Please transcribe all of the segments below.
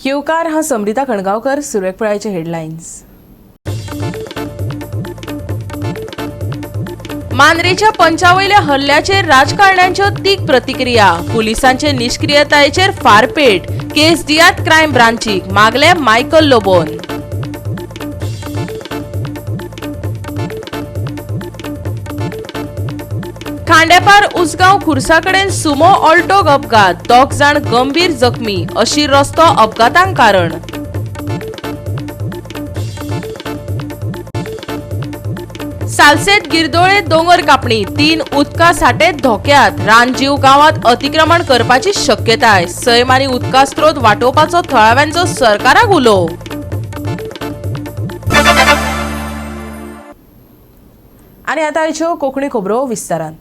येवकार. हांव समृता खणगांवकर. सुरवेक पळयाचे हेडलायन्स. मांद्रेच्या पंचावयल्या हल्ल्याचेर राजकारण्यांच्यो तीख प्रतिक्रिया. पुलिसांचे निश्क्रियतायेचेर फारपेट. केस दियात क्रायम ब्रांचीक, मागले मायकल लोबोन. खांडेपार उसगांव खुर्सा कडेन सुमो ऑल्टोक अपघात. दोग जाण गंभीर जखमी. अशी रस्तो अपघातांक कारण. सालसेत गिरदोळे दोंगर कापणी. 3 उदका साठे धोक्यात. रानजीव गांवात अतिक्रमण करपाची शक्यताय. सैम आनी उदका स्रोत वाटोवपाचो थळाव्यांचो सरकाराक उलो. आनी आतां आयच्यो कोंकणी खबरो विस्तारान.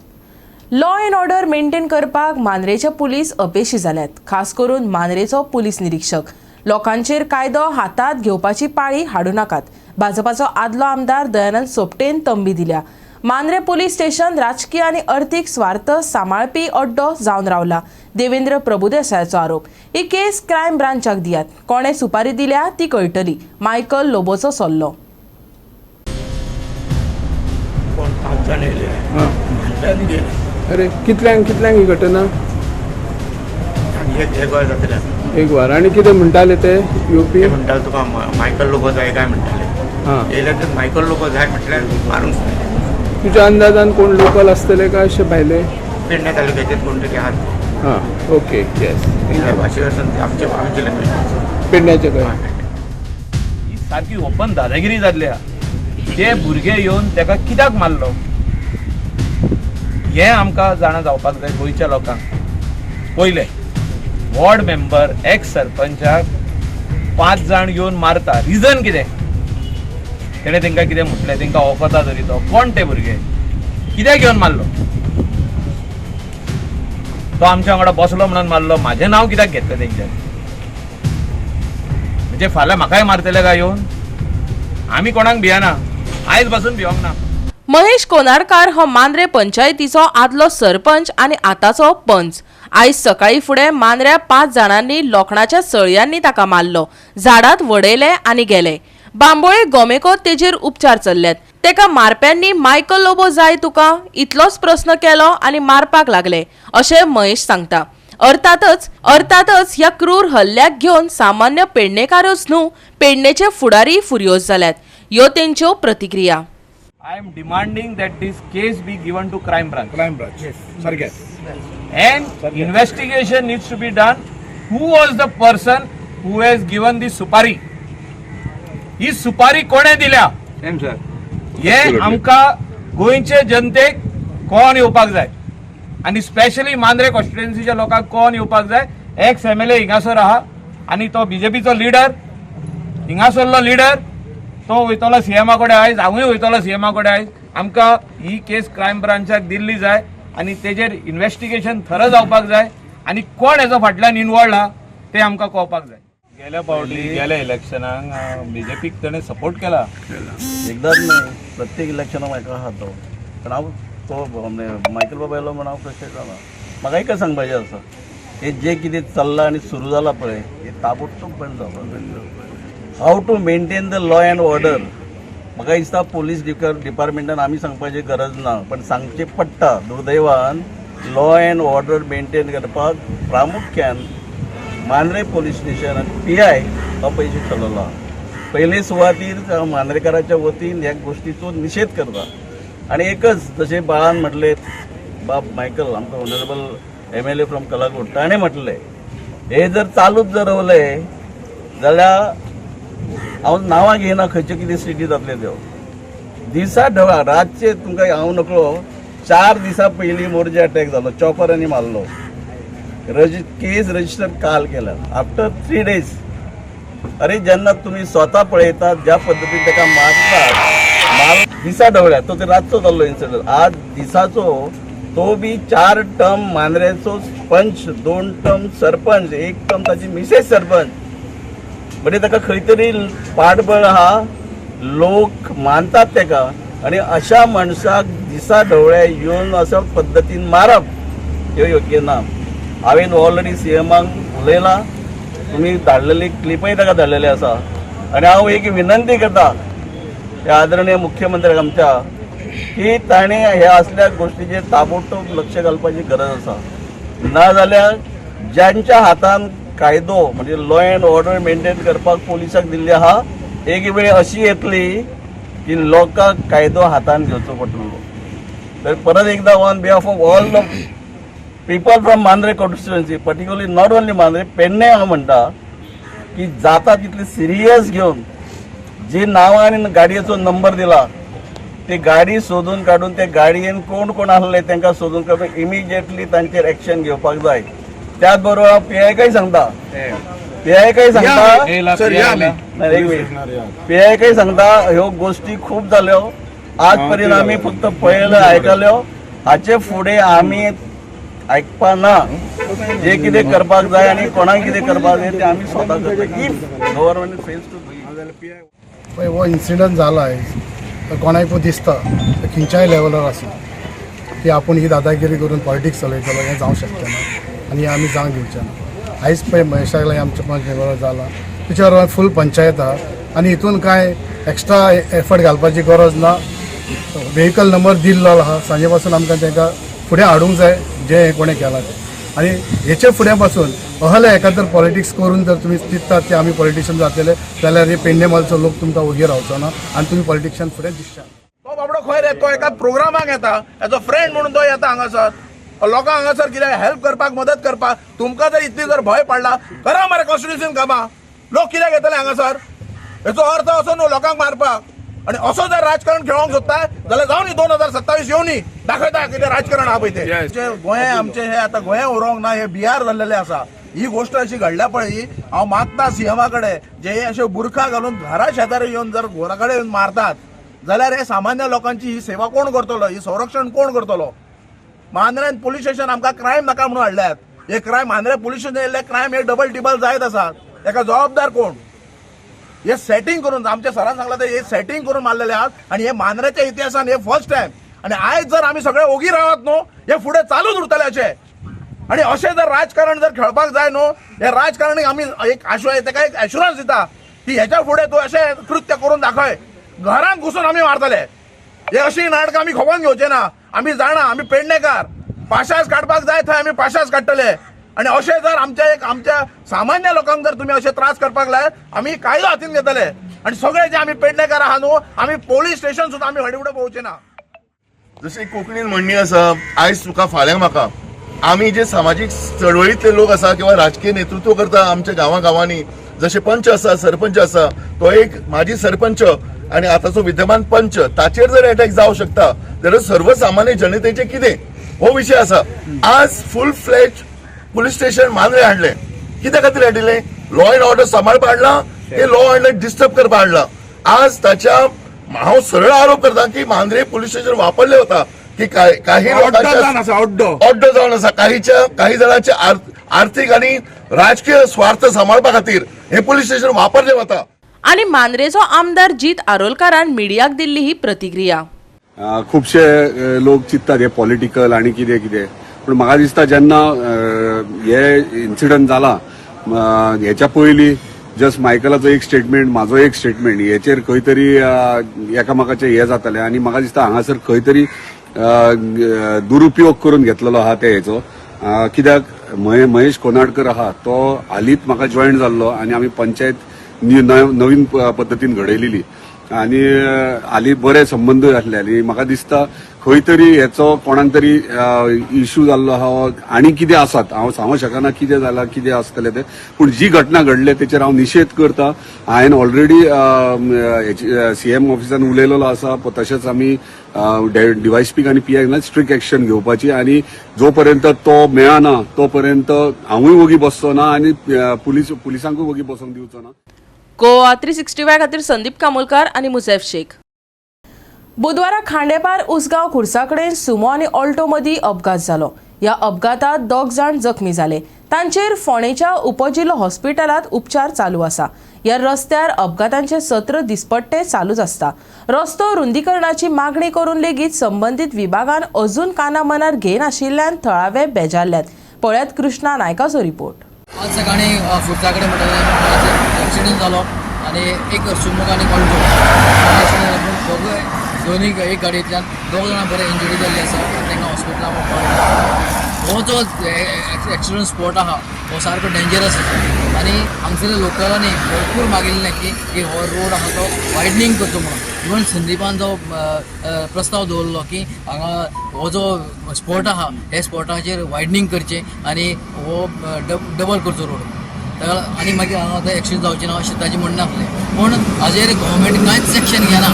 लॉ अँड ऑर्डर मेंटेन करपाक मांद्रेचे पुलीस अपेशी जाल्यात. खास करून मांद्रेचो पुलीस निरीक्षक. लोकांचेर कायदो हातांत घेवपाची पाळी हाडूं नाकात, भाजपाचो आदलो आमदार दयानंद सोपटेन तंबी दिल्या. मांद्रे पुलीस स्टेशन राजकीय आनी अर्थीक स्वार्थ सांबाळपी अड्डो जावन रावला, देवेंद्र प्रभुदेसायाचो आरोप. ही केस क्रायम ब्रांचाक दियात, कोणे सुपारी दिल्या ती कळटली, मायकल लोबोचो सल्लो. कोण पांच जाण येयले, मारले आनी गेले. अरे, कितल्यांक कितल्यांक ही घटना? आनी एक एक वर जातलें. एक वर. आनी कितें म्हणटाले ते येवपी? ते म्हणटाले तुका मायकल लोबो जाय काय म्हणटाले. येयले तर मायकल लोबो जाय म्हटल्यार मारूंक सोदले. तुज्या अंदाजान कोण लोकल आसतले काय अशे भायले? पेडण्या तालुक्याचे कोण तरी आहात. हां, ओके, येस. त्या भाशेवर आमचे आमचे लँग्वेज. पेडण्याचे काय? ही सारकी ओपन दादागिरी जाल्ली आहा. ते भुरगे येवन तेका कित्याक मारलो हें आमकां जाणा जावपाक जाय. गोंयच्या लोकांक पयलें, वॉर्ड मेंबर एक्स सरपंचाक 5 जाण येवन मारता, रिजन कितें? तेणें तेंकां कितें म्हटलें? तेंकां वखता तरी तो कोण? ते भुरगे कित्याक येवन मारलो? तो आमच्या वांगडा बसलो म्हणून मारलो? म्हाजें नांव कित्याक घेतलें तेंच्यानी? म्हणजे फाल्यां म्हाकाय मारतले काय येवन? आमी कोणाक भियना, आयज पासून भिवंक ना. महेश कोनारकार हो मांद्रे पंचायतीचो आदलो सरपंच आनी आतांचो पंच. आयज सकाळी फुडें मांद्र्या 5 जाणांनी लोखणाच्या सळयांनी ताका मारलो, झाडांत वडयले आनी गेले. बांबोळे गोमेको तेजेर उपचार चल्ल्यात. तेका मारप्यांनी मायकल लोबो जाय तुका इतलोच प्रस्न केलो आनी मारपाक लागले, अशें महेश सांगता. अर्थातच अर्थातच ह्या क्रूर हल्ल्याक घेवन सामान्य पेडणेकारूच न्हू, पेडणेचे फुडारी फुर्योज जाल्यात. ह्यो तेंच्यो प्रतिक्रिया. I am demanding that this case be given to crime branch. Crime branch सारकें. And investigation needs to be done. Who was the person who has given the supari? ही सुपारी कोणे दिल्या हे आमकां गोंयचे जनतेक कळोन येवपाक जाय आनी स्पेशली मांद्रे कॉन्स्टिट्युएन्सीच्या लोकांक कळोन येवपाक जाय. एक्स एमएलए हिंगासर आहा आनी तो बीजेपीचो लिडर, हिंगासरलो लिडर, तो वयतलो सीएमा कडेन आयज, हांवूय वयतलो सीएमा कडेन आयज. आमकां ही केस क्रायम ब्रांचाक दिल्ली जाय आनी तेजेर इन्व्हेस्टिगेशन थरो जावपाक जाय आनी कोण हेजो फाटल्यान इनवॉल्ड आहा ते आमकां कळपाक जाय. गेल्या फावटी गेल्या इलेक्शनाक बीजेपीक तेणें सपोर्ट केला. एकदाच न्हय, प्रत्येक इलेक्शनाक म्हाका आहा तो. पण हांव तो मायकल बाबा येयलो म्हण हांव फ्रस्ट्रेट जाला. म्हाका एकच सांगपाचें आसा, हे जे कितें चल्लां आनी सुरू जालां पळय, हे ताबडतोब बंद जावपाक जाय. How to maintain the law and order, म्हाका दिसता पोलीस डिपार्टमेंटान आमी सांगपाची गरज ना, पण सांगचें पडटा. दुर्दैवान लॉ अँड ऑर्डर मेंटेन करपाक प्रामुख्यान मांद्रे पोलीस स्टेशन आनी पीआय हो पयशे चलवला. पयले सुवातीर हांव मांद्रेकाराच्या वतीन ह्या गोश्टीचो निशेध करता. आनी एकच, जशें बाळान म्हटलें, बाब मायकल आमकां honourable MLA from Calangute, ताणें म्हटलें, हे जर चालूच जर उरलें जाल्यार हांव नांवां घेयना, खंयच्यो कितें सिटी जातल्यो त्यो. दिसा ढवळा रातचे तुमकां हांव नकळो, 4 दिसां पयलीं मोरजे अटॅक जालो, चॉपरांनी मारलो. केस रजिस्टर काल केला, आफ्टर 3 डेज. अरे, जेन्ना तुमी स्वता पळयतात ज्या पद्दतीन ताका मारतात, मार दिसा ढवळ्या, तो ते रातचो जाल्लो इन्सिडंट. आज दिसाचो, तो बी 4 टर्म मांद्रेचो पंच, 2 टर्म सरपंच, 1 टर्म ताची मिसेस सरपंच. म्हणजे ताका खंय तरी पाठबळ आहा, लोक मानतात ताका. आनी अशा मनशाक दिसा ढवळ्या येवन अशा पद्दतीन मारप ह्यो योग्य ना. हांवें ऑलरेडी सीएमाक उलयलां. तुमी धाडलेली क्लिपय ताका धाडलेली आसा. आनी हांव एक विनंती करता ह्या आदरणीय मुख्यमंत्र्याक आमच्या की ताणें ह्या असल्या गोश्टीचेर ताबडतोब लक्ष घालपाची गरज आसा. ना जाल्यार ज्यांच्या हातान कायदो म्हणजे लॉ अँड ऑर्डर मेंटेन करपाक पोलिसाक दिल्ली आहा, एक वेळ अशी येतली की लोकांक कायदो हातान घेवचो पडटलो. तर परत एकदा on behalf of all the people from Mandrem constituency, particularly not only Mandrem, Pernem, हांव म्हणटा की जाता तितली सिरियस घेवन जी नांवां आनी गाडयेचो नंबर दिला ती गाडी सोदून काडून ते गाडयेन कोण कोण आसले तांकां सोदून काडून इमिजिएटली तांचेर एक्शन घेवपाक जाय. त्याच बरोबर हांव पीआयकय सांगता, पीआयकय सांगता, नाही, एक मिनिट, पीआयकय सांगता, ह्यो गोश्टी खूब जाल्यो आज पर्यंत आमी फक्त पळयल्यो आयकल्यो, हाचे फुडें आमी आयकपा ना. जे कितें करपाक जाय आनी कोणाक कितें करपाक जाय तें आमी स्वता करता if government fails to do. पळय, हो इन्सिडंट जाला आयज, तर कोणाक दिसता तर खंयच्याय लेवलार आसूं की आपूण ही दादागिरी करून पॉलिटिक्स चलयतलो, हें जावंक शकचें ना आनी हें आमी जावंक दिवचें ना. आयज पळय महेशाक लागीं आमच्या पंच मेंबराक जाला, तेच्यावर फूल पंचायत आहा आनी हितून कांय एक्स्ट्रा एफर्ट घालपाची गरज ना. व्हेकल नंबर दिल्लो आहा, सांजे पासून आमकां तांकां फुडें हाडूंक जाय जें हें कोणें केलां तें. आनी हेचे फुडें पासून अहले एका तर पॉलिटिक्स करून जर तुमी चिंततात की आमी पॉलिटिशियन जातले जाल्यार हे पेडणे मालचो लोक तुमकां ओगी रावचो ना आनी तुमी पॉलिटिशियन फुडें दिसचे ना. तो बाबडो खंय रे, तो एका प्रोग्रामाक येता, एज अ फ्रेंड म्हणून तो येता हांगासर लोकांक हांगासर कितें हेल्प करपाक, मदत करपाक. तुमकां जर इतली जर भंय पडला, करा मरे कॉन्स्टिट्युशन कामां. लोक कित्याक येतले हांगासर? हेचो अर्थ असो न्हू लोकांक मारपाक. आनी असो जर राजकारण खेळोंक सोदता जाल्यार जावं न्ही, 2027 येवनी, दाखयता कितें राजकारण आहा पळय तें. गोंय आमचें हें आतां गोंय उरोंक ना, हे बिहार जाल्लेलें आसा. ही गोश्ट अशी घडल्या पळय ही हांव मागता सीएमा कडेन, जे हे अशे बुरखा घालून घरा शेजारी येवन जर घरा कडेन येवन मारतात जाल्यार हे सामान्य लोकांची ही सेवा कोण करतलो, ही संरक्षण कोण करतलो? मांद्रेन पुलीस स्टेशन आमकां क्रायम नाका म्हणून हाडल्यात. हे क्रायम मांद्रे पुलीस स्टेशन येयल्ले क्रायम हे डबल टिबल जायत आसात. हेका जबाबदार कोण? हे सेटिंग करून आमच्या सरान सांगला ते हे सेटिंग करून मारलेले आहात आणि हे मांद्रेच्या इतिहासान हे फर्स्ट टायम. आणि आयज जर आमी सगळे ओगी रावत न्हू, हे फुडें चालूच उरतले अशें. आणि अशें जर राजकारण जर खेळपाक जाय न्हू, हे राजकारणी आमी एक आश्वाय तेका एक एश्युरन्स दिता की हेच्या फुडें तूं अशें कृत्य करून दाखय, घरान घुसून आमी मारतले. हे अशी नाटकां आमी खपोवन घेवचे ना. आमी जाणा, आमी पेडणेकार, पाशास काडपाक जाय थंय आमी पाशास काडटले. आणि अशें जर आमच्या एक आमच्या सामान्य लोकांक जर तुमी अशे त्रास करपाक लाय, आमी कायदो हातीन घेतले. आणि सगळे जे आमी पेडणेकार आहा न्हू, आमी पोलीस स्टेशन सुद्दां आमी हडफुडें पळोवचे ना. जशी कोंकणीन म्हणणी आसा, आयज तुका फाल्यां म्हाका. आमी जे सामाजीक चळवळींतले लोक आसा किंवा राजकीय नेतृत्व करता आमच्या गांवा गांवांनी, जशे पंच आसा, सरपंच आसा, तो एक माजी सरपंच आणि आताचो विद्यमान पंच, ताचेर जर अटॅक जावं शकता जाल्यार सर्वसामान्य जनतेचे कितें, हो विशय आसा. आज फूल फ्लॅज पुलीस स्टेशन मांद्रे हाडलें, कित्या खातीर हाडिल्लें? लॉ अँड ऑर्डर सांबाळपा हाडला की लॉ अँड डिस्टर्ब करपा हाडला? आज ताच्या हांव सरळ आरोप करता की मांद्रे पुलीस स्टेशन वापरले होता की काही लोकांच्या अड्डो जावन आसा. काहीच्या काही जाणांचे आर्थिक आणि राजकीय स्वार्थ सांबाळपा खातीर हे पुलीस स्टेशन वापरले वता. आनी मांद्रेचो आमदार जीत आरोलकारान मिडियाक दिल्ली ही प्रतिक्रिया. खुबशे लोक चिंततात हे पॉलिटिकल आणि कितें कितें, पूण म्हाका दिसता जेन्ना हे इन्सिडंट जाला, हेच्या पयलीं जस्ट मायकलाचो एक स्टेटमेंट, म्हाजो एक स्टेटमेंट, हेचेर खंय तरी एकामेकाचें हें जातालें आनी म्हाका दिसता हांगासर खंय तरी दुरुपयोग करून घेतलेलो आहा ते हेचो. कित्याक महेश कोनाडकर आहा तो हालींच म्हाका जॉयन जाल्लो आनी आमी पंचायत नवीन पद्दतीन घडयलेली आनी हालीं बरे संबंद आसले आनी म्हाका दिसता खंय तरी हेचो कोणाक तरी इशू जाल्लो आहा आनी कितें आसात हांव सांगूंक शकना कितें जालां, कितें आसतलें तें. पूण जी घटना घडली तेचेर हांव निशेध करता. हांवें ऑलरेडी सीएम ऑफिसान उलयलेलो आसा. तशेंच आमी डीवायएसपीक आनी पीआय स्ट्रिक्ट एक्शन घेवपाची आनी जो पर्यंत तो मेळना तो पर्यंत हांवूय वोगी बसचो ना आनी पुलिसांकूय वोगी बसोंक दिवचो ना. गोवा 365 खातीर संदीप कामोलकार आनी मुसेफ शेख. बुधवारा खांडेपार उसगांव खुर्सा कडेन सुमो आनी ऑल्टो मदीं अपघात जालो. ह्या अपघातात दोग जाण जखमी जाले. तांचेर फोंडेच्या उपजिल्लो हॉस्पिटलांत उपचार चालू आसा. ह्या रस्त्यार अपघातांचे सत्र दिसपट्टे चालूच आसता. रस्तो रुंदीकरणाची मागणी करून लेगीत संबंदीत विभागान अजून काना मनार घेनाशिल्ल्यान थळावे बेजारल्यात. पळयात कृष्णा नायकाचो रिपोर्ट. आज सकाळी फुडचा कडेन म्हणटा एक्सिडंट जालो आनी एक सुमोक आनी ऑल्टो एक्सिडंट दोगूय दोनी एक गाडयेंतल्यान दोग जाणां बरे इंजरी जाल्ली आसा तांकां हॉस्पिटलान पावयला. हो जो एक्सिडंट स्पॉट आहा हो सारको डेंजरस आसा आनी हांगसरल्या लोकलांनी भरपूर मागिल्लें की हो रोड आहा तो वायडनींग करचो म्हणून. इवन संदीपान जो प्रस्ताव दवरलो की हांगा हो जो स्पॉट आहा हे स्पॉटाचेर वायडनींग करचें आनी हो डबल करचो रोड आनी मागीर हांगा आतां एक्सिडंट जावचें ना अशें ताजें म्हणणें आसलें. पूण हाजेर गव्हर्मेंट कांयच एक्शन घेना.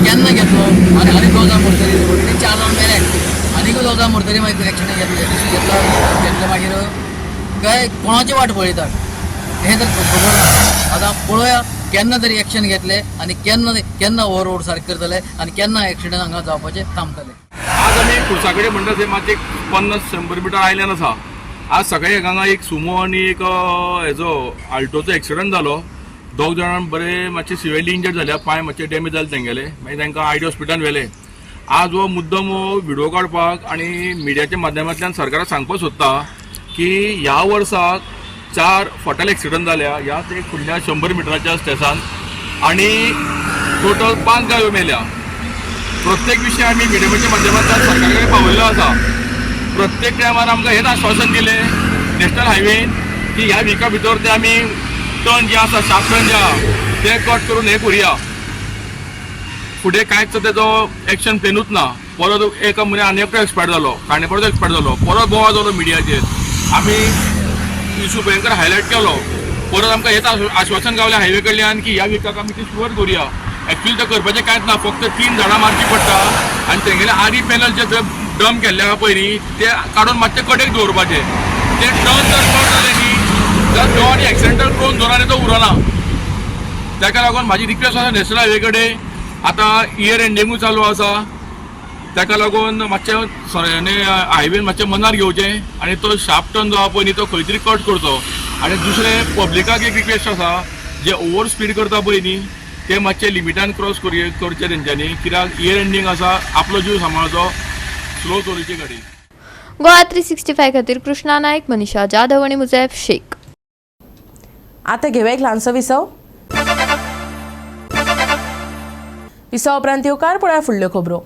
केन्ना घेतलो आनी आनी 2 जाण मरतरी, ऑलरेडी 4 जाण मेले, आनीकूय 2 जाण मरतरी मागीर एक्शन घेतले मागीर काय कोणाची वाट पळयतात हें तर खबर ना. आतां पळोवया केन्ना तरी एक्शन घेतले आनी केन्ना केन्ना हो रोड सारके करतले आनी केन्ना एक्सिडंट हांगा जावपाचे थांबतले. आज आमी कुर्सा कडेन म्हणटा थंय मातशें 50-100 मिटर आयल्यान आसा. आज सकाळी हांगा एक सुमो आनी एक हेजो आल्टोचो एक्सिडंट जालो. 2 जाणां बरे मातशे सिवियरली इंजर्ड जाल्या, पांय मातशे डॅमेज जाले तेंगेले, मागीर तांकां आयडी हॉस्पिटलान व्हेले. आज हो मुद्दम हो व्हिडिओ काडपाक आनी मिडियाच्या माध्यमांतल्यान सरकाराक सांगपाक सोदता की ह्या वर्साक 4 फटल एक्सिडंट जाल्या ह्याच एक फुडल्या 100 मिटराच्या स्टेसान आनी टोटल 5 गायो मेल्या. प्रत्येक विशय आमी मिडियाच्या माध्यमांतल्यान सरकारा कडेन पावयल्लो आसा. प्रत्येक टायमार आमकां हेच आश्वासन दिलें नॅशनल हायवेन की ह्या विका भितर ते आमी टर्न जे आसा, शार्प टर्न जे आहा ते कट करून हें करुया. फुडें कांयच तेजो एक्शन प्लॅनूच ना. परत एक म्हयन्या आनी एकटो एक्सपायर जालो, खांडेपारचो एक्सपायर जालो, परत बोवाळ जालो मिडियाचेर. आमी इशू भयंकर हायलायट केलो. परत आमकां हेच आश्वासन गावलें हायवे कडल्यान की ह्या विकाक आमी ती शुअर करुया. एक्चुअली तें करपाचें कांयच ना, फक्त 3 झाडां मारची पडटा आनी तेंगेले आरी पॅनल जे डंप केल्ले आहा पळय न्ही ते काडून मातशे कडेक दवरपाचे. ते टर्न जर कट जाले न्ही जाल्यार तो आनी एक्सिडेंटल प्रोन दोन आनी तो उरना. ताका लागून म्हाजी रिक्वेस्ट आसा नॅशनल हायवे कडेन, आतां इयर एंडिंगूय चालू आसा, ताका लागून मातशें हायवेन मातशें मनार घेवचें आनी तो शार्प टर्न जो आहा पळय न्ही तो खंय तरी कट करचो. आनी दुसरें पब्लिकाक एक रिक्वेस्ट आसा, जे ओवर स्पीड करता पळय न्ही ते मातशे लिमिटान क्रॉस करचे तेंच्यांनी, कित्याक इयर एंडींग आसा, आपलो जीव सांबाळचो, स्लो चलोवची गाडी. गोवा 365 खातीर कृष्णा नायक, मनीषा जाधव आनी मुजैफ शेख. आतां घेवया एक ल्हानसो विसव. विसवा उपरांत येवकार पळया फुडल्यो खबरो.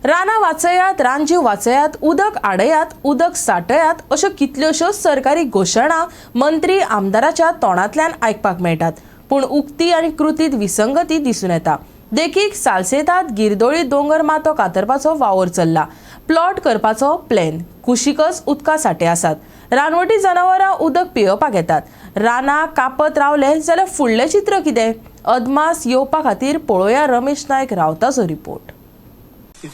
रानां वाचयात, रानजीव वाचयात, उदक आडयात, उदक साठयात अश्यो कितल्योश्योच सरकारी घोशणा मंत्री आमदाराच्या तोंडांतल्यान आयकपाक मेळटात, पूण उक्ती आनी कृतीत विसंगती दिसून येता. देखीक सालसेतात गिरदोळी दोंगर मातो कातरपाचो वावर चल्ला, प्लॉट करपाचो प्लॅन, कुशीकच उदका साठे आसात, रानवटी जनावरां उदक पियोवपाक येतात. रानां कापत रावले जाल्यार फुडलें चित्र कितें? अदमास येवपा खातीर पळोवया रमेश नायक रावताचो रिपोर्ट.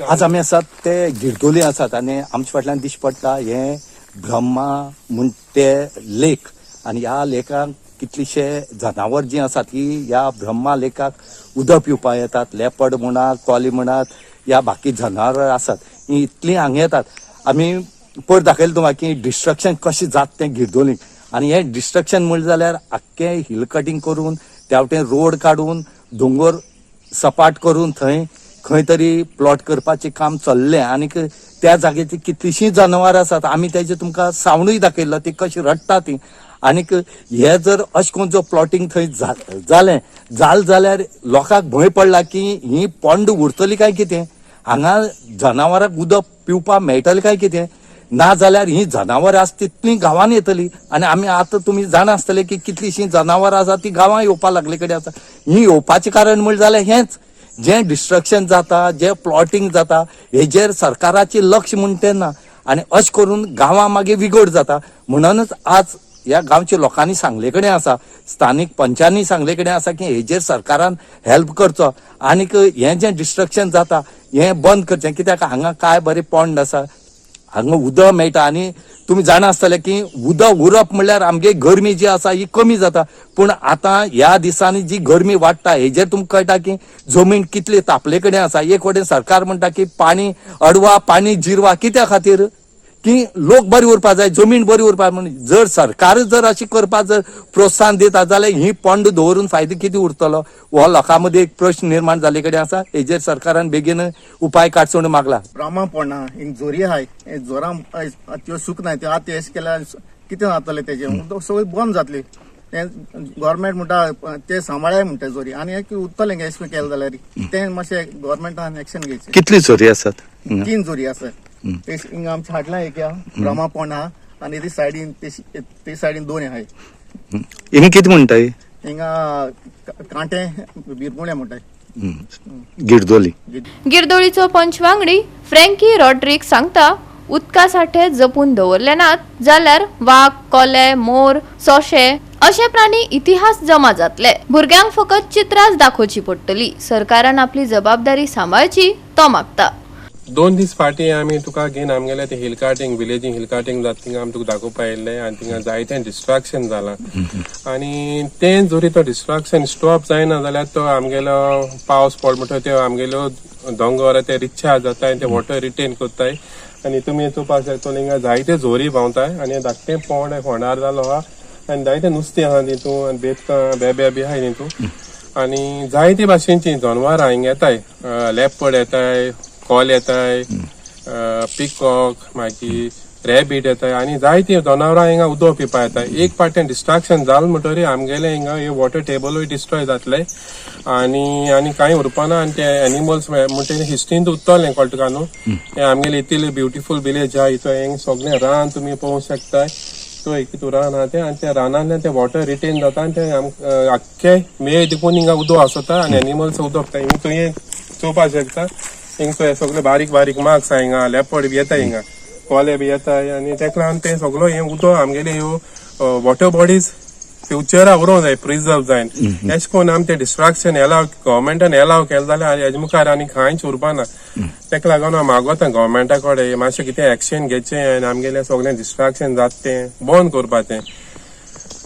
आज आमी आसात ते गिरदोली आसात आनी आमच्या फाटल्यान दिश्टी पडटा हें ब्रह्मा म्हूण ते लेक आनी ह्या लेकाक कितलीशे जनावर जीं आसात ती ह्या ब्रह्मा लेकाक उदक पिवपाक येतात. लेपड म्हणात, कोले म्हणात, ह्या बाकी जनावरां आसात हीं इतलीं हांगा येतात. आमी पयर दाखयलें तुमकां की डिस्ट्रक्शन कशें जाता तें गिरदोलीक आनी हें डिस्ट्रक्शन म्हणलें जाल्यार आख्खें हिल कटींग करून त्या वटेन रोड काडून दोंगर सपाट करून थंय खंय तरी प्लॉट करपाचें काम चल्लें आनीक त्या जाग्याचेर कितलींशीं जनावरां आसात. आमी तेजे तुमकां सावंडूय दाखयलो ती कशी रडटा ती. आनीक हे जर अशें करून जो प्लॉटींग थंय जालें जाल्यार लोकांक भंय पडला की ही पोंड उरतली काय कितें, हांगा जनावरांक उदक पिवपाक मेळटलें काय कितें, ना जाल्यार ही जनावरां आसा तितलीं गांवांनी येतली. आनी आमी आतां तुमी जाणा आसतले की कितलींशीं जनावरां आसा ती गांवां येवपाक लागले कडेन आसा. ही येवपाचें कारण म्हणलें जाल्यार हेंच जें डिस्ट्रक्शन जाता, जें प्लॉटींग जाता हेजेर सरकाराचें लक्ष म्हूण तें ना आनी अशें करून गांवां मागीर विगड जाता. म्हणूनच आज ह्या गांवच्या लोकांनी सांगले कडेन आसा, स्थानीक पंचांनी सांगले कडेन आसा की हेजेर सरकारान हेल्प करचो आनीक हें जें डिस्ट्रक्शन जाता हें बंद करचें. कित्याक हांगा काय बरें पोंड आसा, हांगा उदक मेळटा आनी तुमी जाणा आसतले की उदक उरप म्हणल्यार आमगे गरमी जी आसा ही कमी जाता. पूण आतां ह्या दिसांनी जी गरमी वाडटा हेजेर तुमकां कळटा की जमीन कितली तापले कडेन आसा. एक वटेन सरकार म्हणटा की पाणी अडवा, पाणी जिरवा, कित्या खातीर की लोक बरी उरपा जाय, जमीन बरी उरपा. म्हणून जर सरकार जर अशी करपाक जर प्रोत्साहन दिता जाल्यार ही पोंड दवरून फायदो कितें उरतलो हो लोकां मदीं एक प्रश्न निर्माण जाल्ले कडेन आसा. हेजेर सरकारान बेगीन उपाय काडचो म्हणून मागला. ब्राह्मा पोंडा हिंग जोरी आहाय, जोरां त्यो सुकनाय, त्यो आतां अशें केल्यार कितें जातलें तेजें, उदक सगळें बंद जातली. तें गव्हर्मेंट म्हणटा ते सांबाळाय म्हणटा जोरी, आनी एक उरतलें एश केलें जाल्यार तें मातशें गव्हर्मेंटान एक्शन घेवचें. कितली चोरी आसात? 3 जोरी आसा. हिंगा आमच्या हाडला एक ब्रह्मा पोंड आहा आनी ती सायडीन ते सायडीन 2 आहाय. हिंगा कितें म्हणटाय? हिंगा कांटे बिरमुळे म्हणटाय. गिरदोली. गिरदोळीचो पंच वांगडी फ्रँकी रॉड्रिक सांगता, उदका साठे जपून दवरले नात जाल्यार वाग, कोले, मोर, सोशे अशे प्राणी इतिहास जमा जातले. भुरग्यांक फकत चित्रांच दाखोवची पडटली. सरकारान आपली जबाबदारी सांबाळची तो मागता. 2 दीस फाटीं आमी तुका घेवन आमगेले ते हिल कार्टिंग विलेजींग हिल कार्टिंग जाता थिंगा आमी तुका दाखोवपा येयल्ले आनी थिंगा जायतें डिस्ट्रक्शन जालां आनी तें जरी तो डिस्ट्रक्शन स्टॉप जायना जाल्यार तो आमगेलो पावस पड म्हणटो त्यो आमगेल्यो दोंगर ते रिचार्ज जाता आनी ते वॉटर रिटेन करताय आनी तुमी चोवपाक शकता हिंगा जायते झोरी भोंवताय आनी धाकटें पोंड फोंडार जालो आहा आनी जायते नुस्तें आहा तितून आनी बेतकां बेबे बी आहाय तितून आनी जायते भाशेचीं जनवरां हिंगा येताय, लेपर्ड येताय, कॉल येताय, पिकॉक, मागीर रॅबीट येताय आनी जायतीं जनावरां हिंगा उदक पिवपा येताय. एक पाट्यान डिस्ट्रक्शन जालें म्हणटरी आमगेलें हिंगा हे वॉटर टेबलूय डिस्ट्रॉय जातलें आनी आनी कांय उरपाना आनी ते एनिमल्स म्हणटे हिस्ट्रींत उरतलें कळटा तुका न्हू. हें आमगेलें इतलें ब्युटिफूल विलेज आहा, हितून हिंगा सगळें रान तुमी पळोवंक शकताय. तो एक तितून रान आहा तें आनी त्या रानांतल्यान तें वॉटर रिटेन जाता आनी तें आख्खें मे देखून हिंगा उदक आसता आनी एनिमल्स उदक हिंगा तुवें चोवपाक शकता. हिंगा सगळे बारीक बारीक मार्क्स आहा, हिंगा लेपर्ड बी येता, हिंगा कोले बी येता आनी तेका लागून तें सगळो हें उदक आमगेले ह्यो वॉटर बॉडीज फ्युचरा उरोंक जाय, प्रिजर्व जायन. एशें करून आमी तें डिस्ट्रक्शन एलाव गव्हर्मेंटान एलाव केलें जाल्यार हेजे मुखार आनी कांयच उरपाना. तेका लागून हांव मागोता गव्हर्मेंटा कडेन मातशें कितें एक्शन घेवचें आनी आमगेलें सगळें डिस्ट्रक्शन जाता तें बंद करपाचें.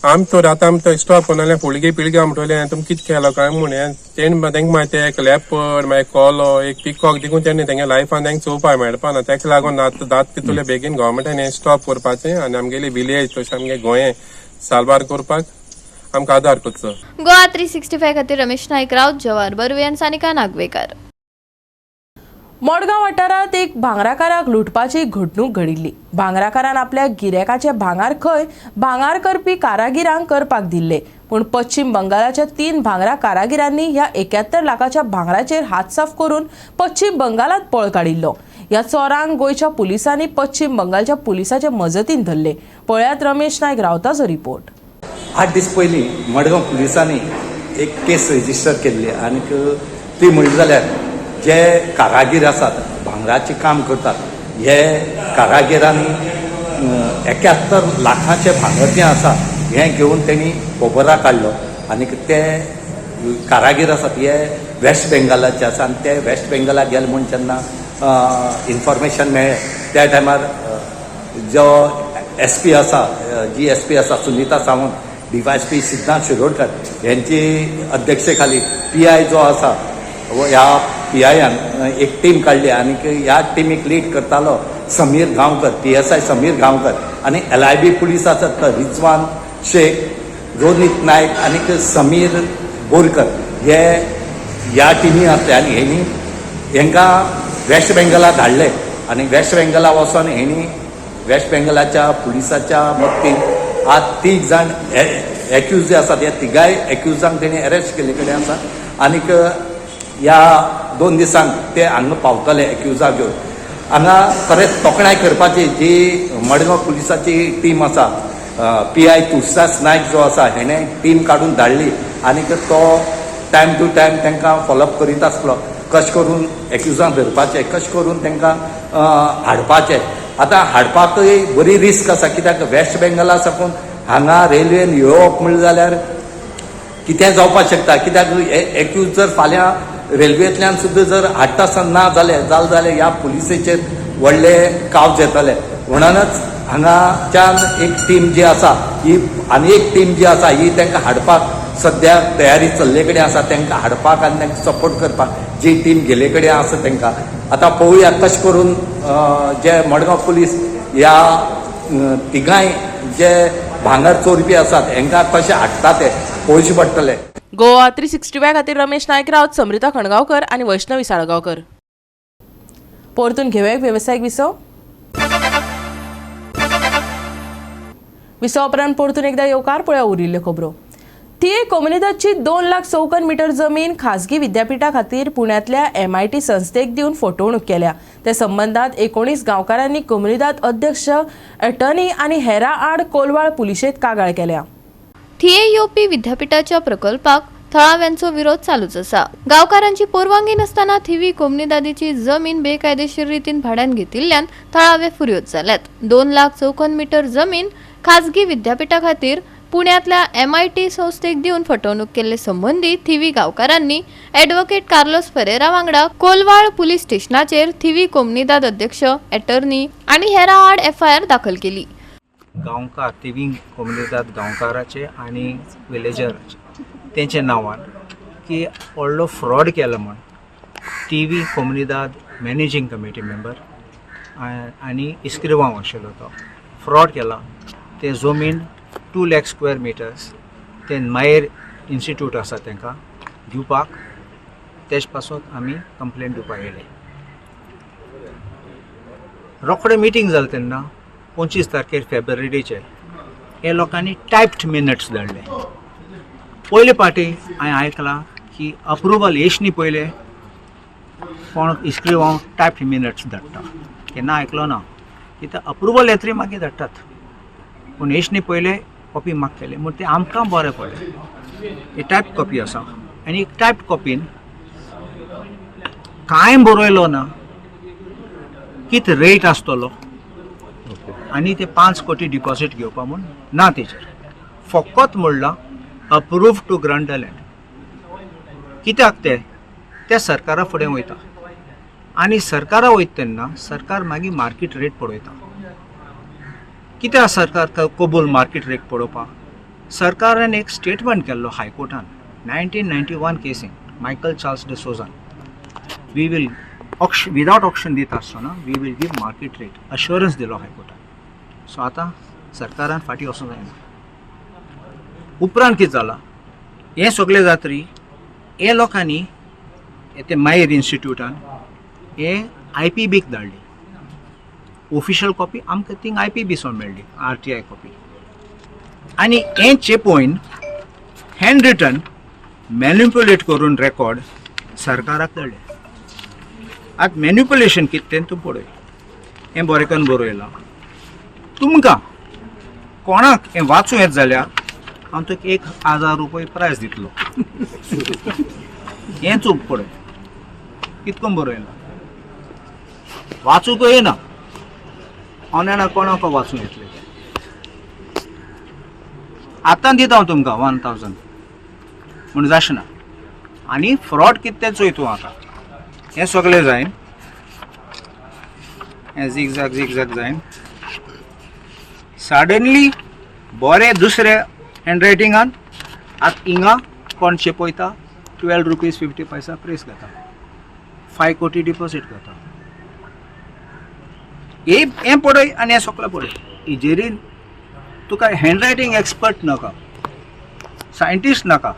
आमी तर आतां आमी तो स्टॉप करना जाल्यार फुडली पिळग्या म्हणटलें तुमी कितें केलो काय म्हूण. तेणें तेंका मागीर ते एक लेपर्ड, मागीर कोलो, एक पिकॉक देखून तेणें तेंगे लायफान तेंका चोवपाक मेळपाना. तेका लागून आतां दात तितूंतले बेगीन गव्हर्मेंटान हें स्टॉप करपाचें आनी आमगेली विलेज तशें आमगे गोंय साल्वार करपाक आमकां आदार करचो. गोवा 365 खातीर रमेश नायक रावत, जवाहर बर्वे आनी सानिका नागवेकर. मडगांव वाठारांत एक भांगराकाराक लुटपाची घडणूक घडिल्ली. भांगराकारान आपल्या गिरेकाचे भांगार खंय भांगार करपी कारागिरांक करपाक दिल्ले, पूण पश्चिम बंगालाच्या 3 भांगरा कारागिरांनी ह्या 71 लाखाच्या भांगराचेर हात साफ करून पश्चिम बंगालात पळ काडिल्लो. ह्या चोरांक गोंयच्या पुलिसांनी पश्चिम बंगालच्या पुलिसाचे मजतीन धरले. पळयात रमेश नायक रावताचो रिपोर्ट. 8 दीस पयलीं मडगांव पुलिसांनी एक केस रजिस्टर केल्ली आनी ती म्हणली जाल्यार जे कारागीर आसात भांगराचें काम करतात हे कारागिरांनी 71 लाखाचें भांगर जें आसा हें घेवन तेणी खबरा काडलो आनी ते कारागीर आसात हे वेस्ट बेंगालाचे आसा आनी ते वेस्ट बेंगालाक गेले म्हूण जेन्ना इन्फॉर्मेशन मेळ्ळें त्या टायमार जो एस पी आसा, जी एस पी आसा सुनीता सावंत, डीवायएसपी सिद्धांत शिरोडकर हेंची अध्यक्षतेखाली पी I जो आसा ह्या पी आयान एक टीम काडली आनी ह्या टिमीक लीड करतालो Sameer Gaonkar, PSI Sameer Gaonkar आनी LIB police आसात तर रिजवान शेख, रोनीत नायक आनी समीर बोरकर हे ह्या टिमी आसले आनी हेणी हेंकां वेस्ट बेंगला धाडले आनी वेस्ट बेंगला वचोन हेणी वेस्ट बेंगलाच्या पुलिसाच्या मदतीन आज 3 जाण एक्यूज जे आसात ह्या तिगाय एक्युजांक तेणी अरेस्ट केल्ले कडेन आसा आनीक ह्या 2 दिसांक ते हांगा पावतले एक्युजाक घेवन. हांगा खरेंच तोखणाय करपाची जी मडगांव पुलिसाची टीम आसा, PI Tulsidas Naik जो आसा हेणें टीम काडून धाडली आनीक तो टायम टू टायम तांकां फॉलोअप करीत आसलो कशें करून एक्युजांक धरपाचें, कशें करून तांकां हाडपाचें. आतां हाडपाकय बरी रिस्क आसा कित्याक वेस्ट बेंगला साकून हांगा रेल्वेन येवप म्हणलें जाल्यार कितें जावपाक शकता कित्याक एक्यूज जर फाल्यां रेल्वेंतल्यान सुद्दां जर हाडटा आसतना ना जालें जाल्यार ह्या पुलिसेचेर व्हडले कावज येतले. म्हणूनच हांगाच्यान एक टीम जी आसा ही आनी एक टीम जी आसा ही तांकां हाडपाक सद्या तयारी चल्ले कडेन आसा. तांकां हाडपाक आनी तांकां सपोर्ट करपाक जी टीम गेले कडेन आसा तांकां आतां पळोवया कशें करून जे मडगांव पुलीस ह्या तिगांय जे भांगर चोरपी आसात हांकां कशें हाडटा ते पळोवचें पडटलें. गोवा 365 खातीर रमेश नायक रावत, समृता खणगांवकर आनी वैष्णवी साळगांवकर. परतून घेवया वेवसायीक विसव. विसवा उपरांत परतून एकदा येवकार. पळया उरिल्ल्यो खबरो. थिये कोमुनिदादची 2 लाख चौखण मिटर जमीन खासगी विद्यापिठा खातीर पुण्यांतल्या एमआयटी संस्थेक दिवन फटवणूक केल्या. ते संबंदात 19 गांवकारांनी कोमुनिदाद अध्यक्ष, एटर्नी आनी हेरा आड कोलवाळ पुलिशेंत कागाळ केल्या. थिये येवपी विद्यापिठाच्या प्रकल्पाक थळाव्यांचो विरोध चालूच आसा. गांवकारांची परवानगी नासतना थिवी कोमनिदादीची जमीन बेकायदेशीर रितीन भाड्यान घेतिल्ल्यान थळावे फुर्योज जाल्यात. 2 लाख चौखण मिटर जमीन खाजगी विद्यापिठा खातीर पुण्यांतल्या एमआयटी संस्थेक दिवन फटवणूक केल्ले संबंदी थिवी गांवकारांनी ॲडव्होकेट कार्लोस फरेरा वांगडा कोलवाळ पुलीस स्टेशनाचेर थिवी कोमनिदाद अध्यक्ष, एटर्नी आनी हेरां आड एफआयआर दाखल केली. गांवकार, थिवी कोमुनिदाद गांवकाराचे आनी विलेजराचे तेंच्या नांवान की व्हडलो फ्रॉड केला म्हण थिवी कोमुनिदाद मॅनेजींग कमिटी मेंबर आनी इस्क्रिवांव आशिल्लो तो फ्रॉड केला. ते जमीन 2 लॅक स्क्वेअर मिटर्स ते मायर इन्स्टिट्यूट आसा तांकां दिवपाक, तेज पासत आमी कंप्लेन दिवपाक येयले. रोखडें मिटींग जालें तेन्ना 25 तारखेर फेब्रुवारीचे. हे लोकांनी टायप्ड मिनट्स धाडले. पयले पाटी हांवें आयकलां की अप्रुवल येश न्ही पयले कोण इस्क्रिवांव टायप्ड मिनट्स धाडटा. केन्ना आयकलो ना. कित्याक अप्रुवल येतरी मागीर धाडटात, पूण येश न्ही पयले कॉपी मागतले म्हूण ते आमकां बरें पडलें. ही टायप कॉपी आसा आनी एक टायप कॉपीन कांय बरयलो ना, कित रेट आसतलो आनी ते 5 कोटी डिपॉजीट घेवपा म्हूण ना. तेजेर फकत म्हणलां approve to grant the land. कित्याक ते ते सरकारा फुडें वयता आनी सरकारा वयता तेन्ना सरकार मागीर मार्केट रेट पळयता. कित्याक सरकार कबूल मार्केट रेट पळोवपाक? सरकारान एक स्टेटमेंट केल्लो हायकोर्टान 1991 केसीन मायकल चार्ल्स डिसोजान, we will auction, without auction दिता आसतना we will give market rate, assurance दिलो हायकोर्टान. सो आतां सरकारान फाटीं वचूंक जायना. उपरांत कितें जालां, हें सगळें जातरी हे लोकांनी ते मायर इन्स्टिट्यूटान हे I P बीक धाडली ऑफिशियल कॉपी. आमकां थिंग I P बी सोन मेळ्ळी आरटीआय कॉपी आनी हें चेपोवन हँड रिटन मॅन्युपुलेट करून रेकॉर्ड सरकाराक धाडलें. आतां मॅन्युपुलेशन कितें तें तूं पळय. हें बरें करून बरयलां. तुमकां कोणाक हें वाचूं येत जाल्यार हांव तुका 1000 रुपया प्रायज दितलो. हें चूक पळय कितको बरयलां, वाचूंक येना. हांव जाणा कोणाक वाचूंक येतलें तें. आतां दिता हांव तुमकां 1000 म्हूण जाशना. आनी फ्रॉड कितें तें चोय तूं. आतां हें सगळें जायन, हें झिगझॅग झिगझॅग जायन, सडनली बरें दुसरे हँडरायटिंगान आतां हिंगा कोण चेपयता, 12 रुपीज 50 पैसा प्रेस घेता, 5 कोटी डिपॉजीट घेता. हे हें पळय आनी हें सगळें पळय. हिजेरी तुका हँडरायटींग एक्सपर्ट नाका, सायंटिस्ट नाका.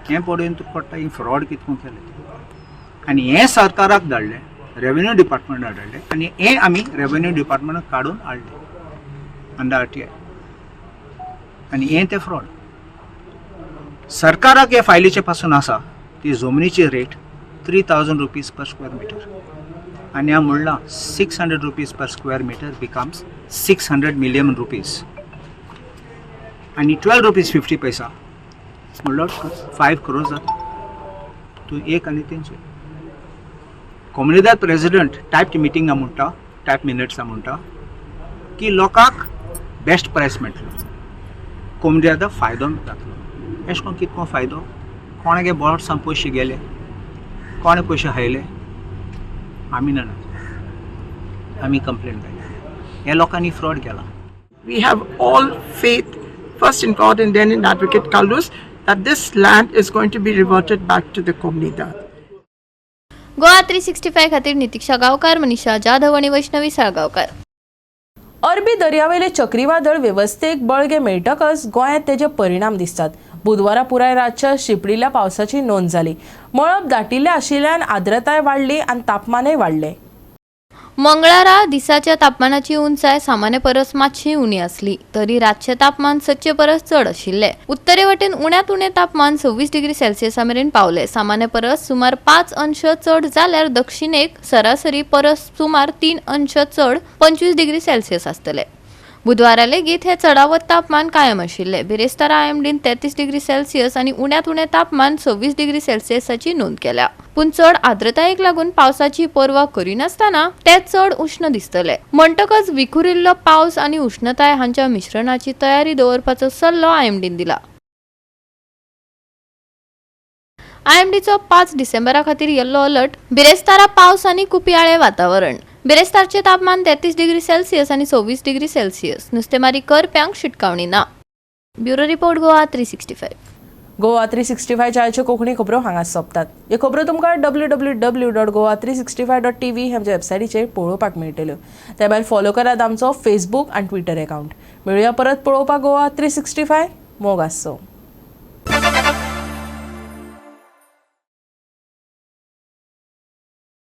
हें पळोवन तुका कळटा ही फ्रॉड कितको केलें. आनी हें सरकाराक धाडलें, रेवेन्यू डिपार्टमेंटाक धाडलें आनी हें आमी रेवेन्यू डिपार्टमेंटाक काडून हाडलें अंडर आरटीआय. आनी हें तें फ्रॉड सरकाराक हे फायलीचे पासून आसा. ती जमनीची rate ₹3000 per square meter आनी हांव म्हणलां ₹600 per square meter becomes ₹600 million आनी 12 रुपीज 50 पैसा म्हणल्यार 5 क्रोर्स जाता. तूं एक आनी तीन चोय. कोमुनिदाद प्रेसिडेंट टायप्ड मिटिंगा म्हणटा, टायप मिनट्सां म्हणटा की लोकांक बेस्ट प्रायस मेळटलो, कोमुनिदादाक फायदो जातलो. एशें करून कितको फायदो? कोणागे बोल्सां पयशे गेले, कोणे पयशे खायले आमी जाणा. आमी कंप्लेन केली, हे लोकांनी फ्रॉड केला. We have all faith, first in God and then in Advocate Carlos, that this land is going to be reverted back to the Comunidad. Goa 365 खातीर नितीक्षा गांवकार, मनीषा जाधव आणि वैष्णवी साळगांवकार. अरबी दर्यावेले चक्रीवादळ वेवस्थेक बळगें मेळटकच गोंयांत तेजे परिणाम दिसतात. बुधवारा पुराय राज्यात शिंपडिल्ल्या पावसाची नोंद जाली. मळब दाटिल्लें आशिल्ल्यान आर्द्रताय वाडली आनी तापमानय वाडलें. मंगळारा दिसाच्या तापमानाची उंचाय सामान्य परस मातशी उणी आसली तरी रातचें तापमान सदचे परस चड आशिल्लें. उत्तरे वटेन उण्यांत उणें तापमान 26 डिग्री सेल्सियसा मेरेन पावलें. सामान्य परस सुमार 5 अंश चड जाल्यार दक्षिणेक सरासरी परस सुमार 3 अंश चड 25 डिग्री सेल्सियस आसतलें. बुधवारा लेगीत हे चडावत तापमान कायम आशिल्लें. बिरेस्तारा आयएमडीन 33 डिग्री सेल्सियस आनी उण्यांत उणें तापमान 26 डिग्री सेल्सियसाची नोंद केल्या. पूण चड आर्द्रतायेक लागून पावसाची पर्वा करिनासतना ते चड उश्ण दिसतले. म्हणटकच विखुरिल्लो पावस आनी उश्णताय हांच्या मिश्रणाची तयारी दवरपाचो सल्लो आयएमडीन दिला. आयएमडीचो 5 डिसेंबरा खातीर येल्लो अलर्ट. बिरेस्तारा पावस आनी कुपयाळे वातावरण. बिरेस्तारचें तापमान 33 डिग्री सेल्सियस आनी 26 डिग्री सेल्सियस. नुस्तेमारी करप्यांक शिटकावणी ना. Bureau report, Goa 365. Goa 365 आयच्यो कोंकणी खबरो हांगाच सोंपतात. ह्यो खबरो तुमकां www.goa365.tv ह्या आमच्या वेबसायटीचेर पळोवपाक मेळटल्यो. त्या भायर फॉलो करात आमचो फेसबूक आनी ट्विटर एकावंट. मेळुया परत पळोवपाक गोवा 365. मोग आसचो.